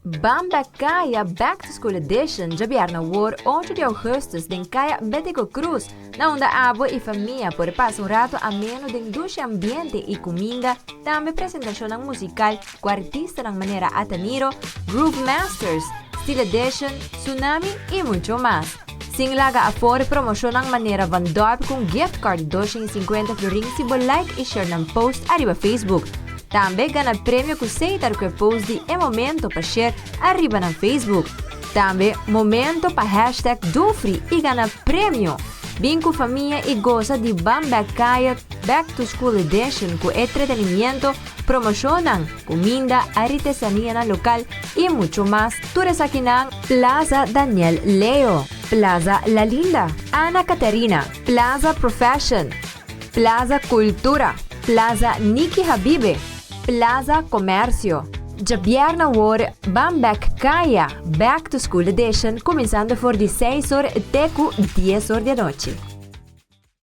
Ban Bek Kaya Back to School Edition djabièrnè awor ocho di ougùstùs den Kaya Betico Cruz na unda abo i famia por pasa un ratu ameno den dushi ambiente i kuminda, tambe presentashonnan musikal ku artistanan manera Ataniro, Groove Masters, Steel Edition, Tsunami i mucho mas. Sin laga afor promoshonnan manera Van Dorp ku un gift card di 250 florin si bo like i share nan post ariba Facebook. Tambe gana premio ku Seitar ku e post di e momento pa share ariba nan Facebook. Tambe momento pa hashtag Dufri i gana premio! Bin ku famia i gosa di Ban Bek Kaya Back to School Edition ku etretenimiento, promoshonnan, kuminda, aritesanianan lokal i mucho mas. Tur esakinan Plaza Daniel Leo, Plaza La Linda, Ana Caterina, Plaza Profession, Plaza Cultura, Plaza Nicky Habibe, Plaza Comercio. Djabièrnè awor ban bèk kaya, Back to School Edition, kuminsando for di seis or te ku dies or di anochi.